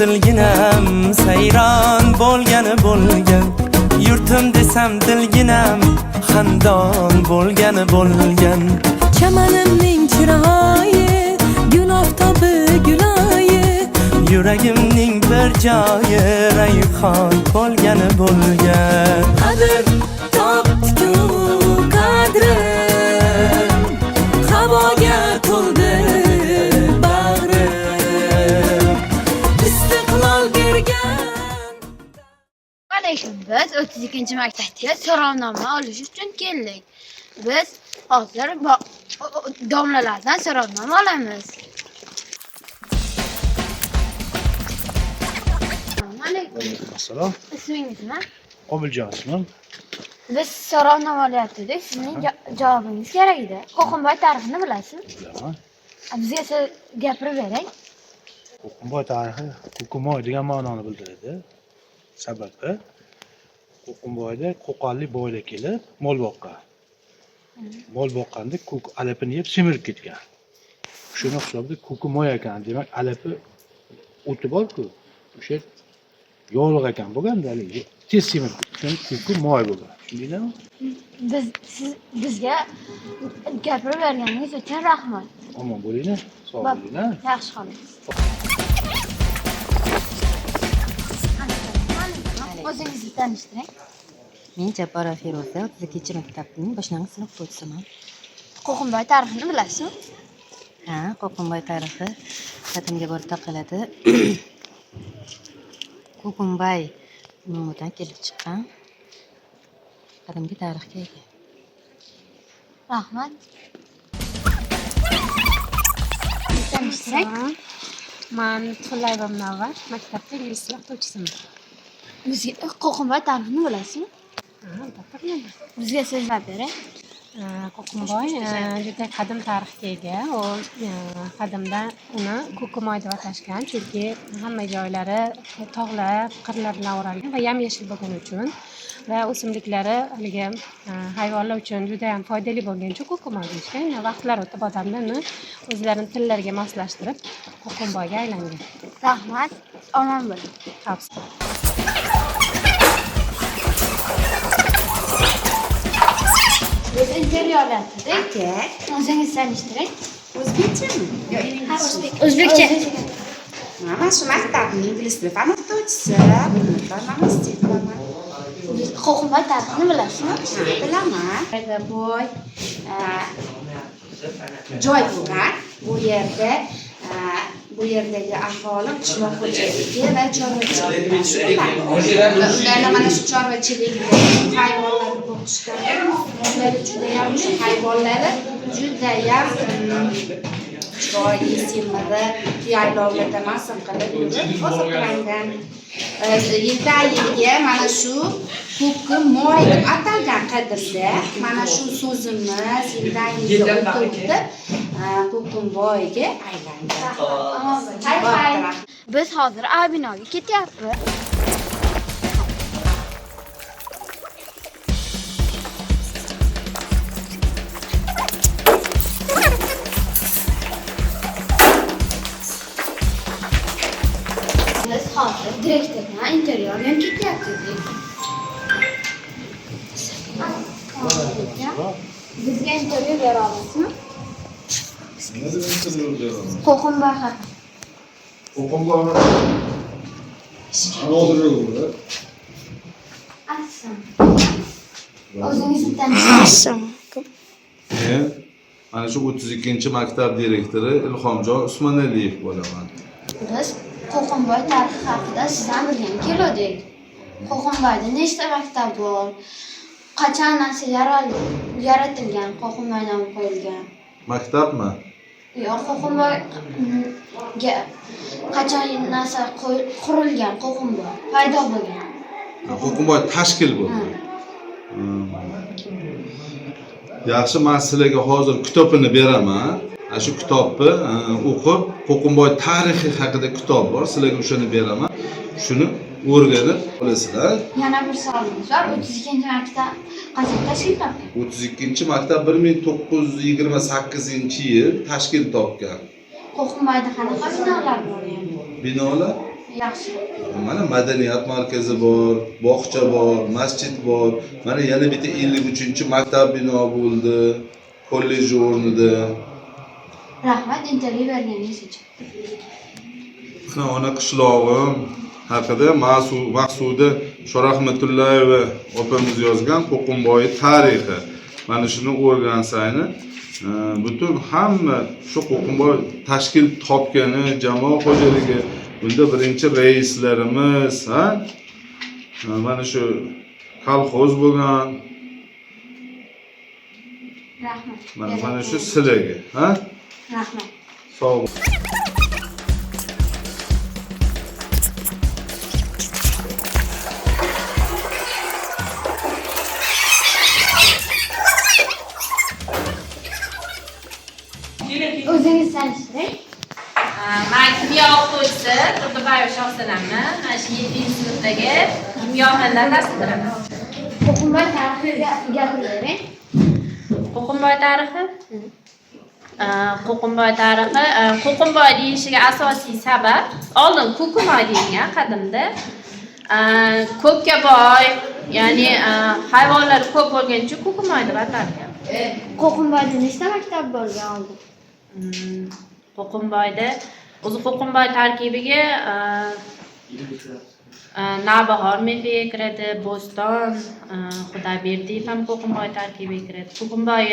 Dilginam sayron bo'lgani bo'lgan. Yurtim desam dilginam xandon bo'lgani bo'lgan. Chamanimning chiroyi, gul oftobi gulayi. Yuragimning bir joyi rayhon bo'lgani bo'lgan. Qadr topdi-ku qadrim, havoga to'ldi bag'rim. Istiqlol bergan. Alaykum. Biz 32 maktabga so'rovnoma olish uchun keldik. Biz hozir domlalardan so'rovnoma olamiz. Assalomu alaykum. Alaykum assalom. Ismingiz nima? Qobiljon ismim. Biz so'rovnoma olyaptik. Sizning javobingiz kerak edi. Qo'qonboy tarixini bilasizmi? Bilaman. Bizga siz gapirib bering. Qo'qonboy tarixi Ko'kimoy degan ma'noni bildiradi. Sababi Qo'qonboyda qo'qonlik boylar kelib mol boqqan. Mol boqqanda ko'k alapini yeb semirib ketgan. Shuni hisobida ko'kimoy ekan. Demak, alapi o'ti bor-ku, o'sha yog'liq ekan bo'lganda haligi tez semirib ketgan. Ko'kimoy bo'lgan. Tushundinglarmi? Biz siz bizga gapirib berganingiz uchun rahmat. Omon bo'linglar, sog' bo'linglar. Yaxshi qoling. O'zingizni tanishtiring. Men Jabborova Feruza, 32 maktabning boshlang'ich sinf o'qituvchisiman. Qo'qonboy tarixini bilasizmi? Ha, Qo'qonboy tarixi qadimga borib taqaladi. Ko'kunbay nomidan kelib chiqqan qadimgi tarixga ega. Rahmat. Tanishtiring. Man Lutfullayeva Munavvar, maktabda ingliz tili o'qituvchisiman. Bizga Qo'qonboy tarixini bilasizmi? Ha, albatta bilaman. Bizga so'zlab bering. Qo'qonboy juda qadim tarixga ega. U qadimda uni Ko'kimoy deb atashgan, chunki hamma joylari tog'lar, qirlar bilan o'ralgan va yam-yashil bo'lgani uchun va o'simliklari haligi hayvonlar uchun juda ham foydali bo'lgani uchun Ko'kimoy deyishgan. Vaqtlar o'tib odamlar uni o'zlarini tillariga moslashtirib Qo'qonboyga aylangan. Rahmat. Omon bo'ling. Xavfsiz. Biz intervyu olyaptik. O'zingizni tanishtiring. O'zbekchami yo inglizcha? O'zbekcha. Man shu maktabning ingliz tili fan o'qituvchisi Namaste. Biz Qo'qonboy tarixini bilasizmi? Ha, bilaman. Boy joy bo'lgan. Bu yerda bu yerdagi aholi qishloq xo'jaligi va chorvachilik bilan shug'ullangan. Va ularni mana shu chorvachilikda hayvonlarni boqishda ular judayam shu hayvonlari judayam chiroyli, semirib, yaylovlarda maza qilib yurib oziqlangan. Yildan yilga mana shu Ko'kimoy deb atalgan qadimda mana shu so'zimiz yildan yilga o'tib o'tib Qo'qonboyga aylandi. Omon bo'ling. Hay hay. Biz hozir A binoga ketyapmiz. Biz hozir direktordan intervyu olgani ketyapmiz. Bizga intervyu bera olasizmi? Nima deb intervyu beraman? Qo'qonboy haqida. Qo'qonboy haqida. Assalomu. O'zingizni tanishtiring. Men mana shu 32 maktab direktori Ilhomjon Usmonaliyev bo'laman. Biz Qo'qonboy tarixi haqida sizdan bilgani keluvdik. Qo'qonboyda nechta maktab bor? Qachon narsa yaratilgan, Qo'qonboy nomi qo'yilgan? Maktabmi? Yo'q, Qo'qonboyga qachon narsa qurilgan, Qo'qonboy paydo bo'lgan? Ha, Qo'qonboy tashkil bo'lgan. Yaxshi, men sizlarga hozir kitobini beraman. Ana shu kitobni o'qib, Qo'qonboy tarixi haqida kitob bor, sizlarga o'shani beraman. Shuni o'rganib olasizlar. Yana bir savolimiz bor. 32 maktab qachon tashkil topgan? 32 maktab 1928 yil tashkil topgan. Qo'qonboyda qanaqa binolar bo'lgan? Binolar? Yaxshi. Mana madaniyat markazi bor, bog'cha bor, masjid bor. Mana yana bitta 53-maktab bino bo'ldi, kollej o'rnida. Rahmat intervyu berganingiz uchun. Mana ona qishlog'im haqida Maqsuda Shorahmatullayeva opamiz yozgan Qo'qonboy tarixi. Mana shuni o'rgansangni, butun hamma shu Qo'qonboy tashkil topgani, jamoa xo'jaligi, bunda birinchi raislarimiz, ha? Mana shu kolxoz bo'lgan. Rahmat. Mana shu sizlarga, ha? Rahmat. Sog' bo'ling. O'zingiz tanishtiring. Man kimyo o'qituvchisi Turdibayeva Shohsanamman. Mana shu 7-sinfdagi kimyo fanidan dars beraman. Qo'qonboy tarixiga gapirib bering. Qo'qonboy tarixi? Qo'qonboy tarixi, Qo'qonboy deyilishiga asosiy sabab oldin Ko'kimoy deyilgan qadimda. Ko'kka boy, ya'ni hayvonlar ko'p bo'lgani uchun Ko'kimoy deb atalgan. Qo'qonboyda nechta maktab bo'lgan oldin? Qo'qonboyda o'zi Qo'qonboy tarkibiga Navbahor mefe kiradi, Bo'ston, Xudoyberdiyev ham Qo'qonboy tarkibiga kiradi. Qo'qonboy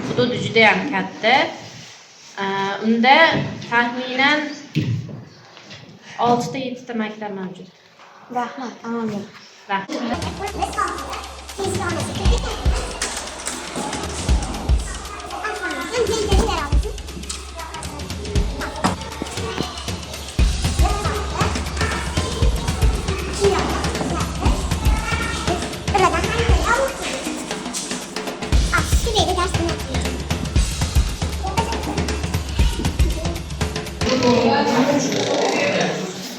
hududi juda ham katta. Unda taxminan 6 ta 7 ta maktab mavjud. Rahmat, omon bo'ling. Rahmat.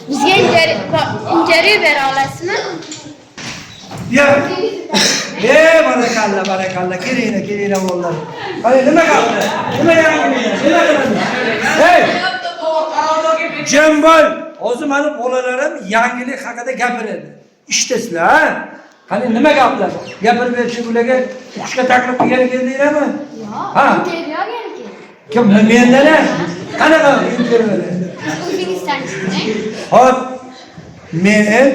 Bizga intervyu bera olasizmi? Ya. Barakalla, barakalla. Kelinglar, kelinglar bolalar. Qani nima qildi? Nima yangilik? Nima qiladi? Hey! Jim bo'l. Hozir meni bolalarim yangilik haqida gapiradi. Eshitasizlar, ha? Qani nima gaplar? Gapirib berchi ularga o'qishga taklif qilgani keldinglarmi? Yo'q, Ha. intervyu olgani keldik. Kim? Mendan? Qanaqa intervyu? O'zingiz tanishtiring. Hop, men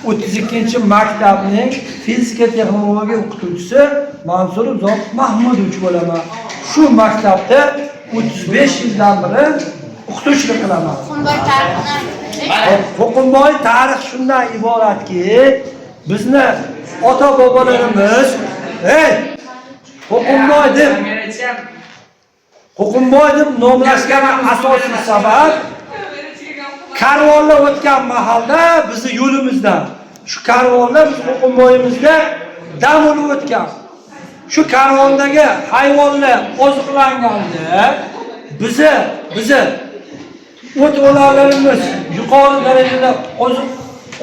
32-maktabning fizika texnologiya o'qituvchisi Mansurov Zohid Mahmudovich bo'laman. Shu maktabda 35 yildan beri o'qituvchilik qilaman. Qo'qonboy tarixini aytib bering. Qo'qonboy tarix shundan iboratki, bizni ota bobolarimiz, ey, Qo'qonboy deb nomlashgan asosiy sabab karvonlar o'tgan mahalda bizni yo'limizdan, shu karvonlar biz Qo'qonboyimizda dam olib o'tgan. Shu karvondagi hayvonlar oziqlanganda bizi o't o'lanlarimiz yuqori darajada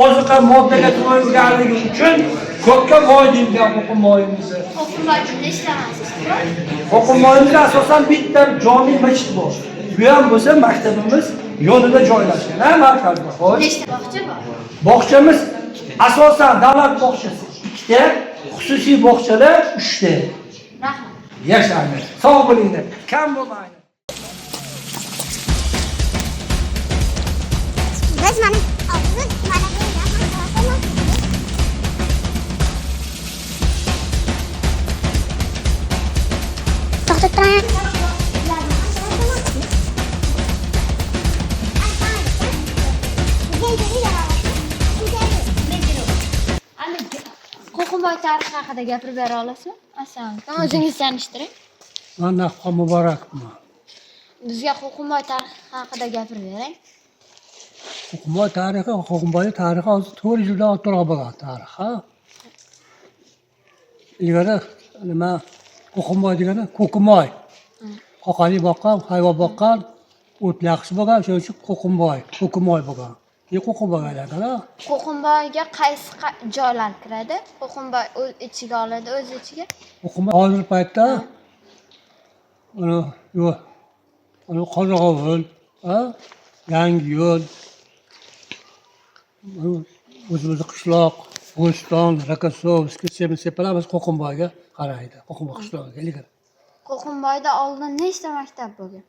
oziqa moddaga to'yganligi uchun ko'kka moy deyilgan Qo'qonboyimizni. Qo'qonboyda nechta masjid bor? Qo'qonboyimizda asosan bitta jome masjid bor. Bu ham bo'lsa maktabimiz yonida joylashgan, ha, markazda. Xo'sh. Nechta bog'cha bor? Bog'chamiz asosan davlat bog'chasi 2 ta, xususiy bog'chalar 3 ta. Rahmat. Yashanglar. Sog' bo'linglar. Kam bo'lmanglar. Biz mana hozir mana bu yerda to'xtab turing. Qo'qonboy tarixi haqida gapirib bera olasizmi? Assalomu alaykum. O'zingizni tanishtiring. Man Nafqa Muborakman. Bizga Qo'qonboy tarixi haqida gapirib bering. Qo'qonboy tarixi, Qo'qonboy tarixi hozir 4 yildan ortiqroq bo'lgan tarix, ha? Ilgari nima Qo'qonboy degani Ko'kimoy. Qoqali boqqan, hayvon boqqan, o't yaxshi bo'lgan, shuning uchun Qo'qonboy, Ko'kimoy bo'lgan. Keyin Qo'qonboyga aylangan, ha? Qo'qonboyga qaysi joylar kiradi? Qo'qonboy o'z ichiga oladi, o'z ichiga. Qo'qonboy hozirgi paytda uni yo'q, uni Qozoqovul, ha? Yangi yo'l, O'zimizni qishloq, Bo'ston, Rokossovskiy, Sepalar Qo'qonboyga qaraydi. Qo'qonboy qishlog'iga ilgari. Qo'qonboyda oldin nechta maktab bo'lgan?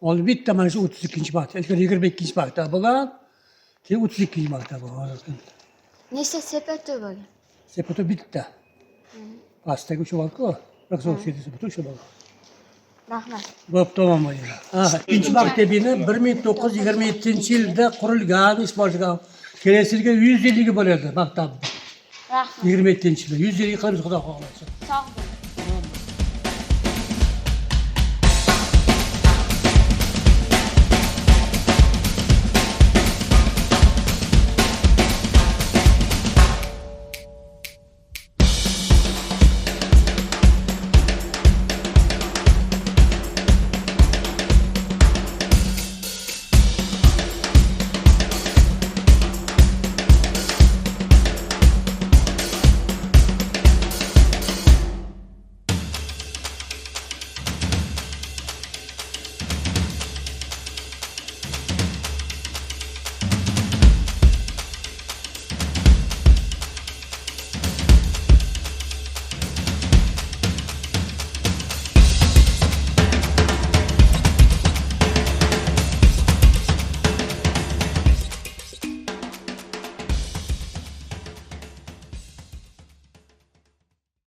Oldin bitta mana shu 32-maktab, ilgari 22-maktab bo'lgan, keyin 32-maktab bo'lgan hozir. Nechta sepatuv bo'lgan? Sepatuv bitta. Pastdagi o'sha bor-ku, Rokossovskiyda sepatuv o'sha bo'lgan. Rahmat. Bo'p, tamom bo'lgan. Ha, ikkinchi maktabini 1927-yilda qurilgan, ish boshlagan. Kelasi yilga 100 yilligi bo'ladi maktab. Rahmat. 27-yilda 100 yillik qilamiz, Xudo xohlasa. Sog' bo'ling.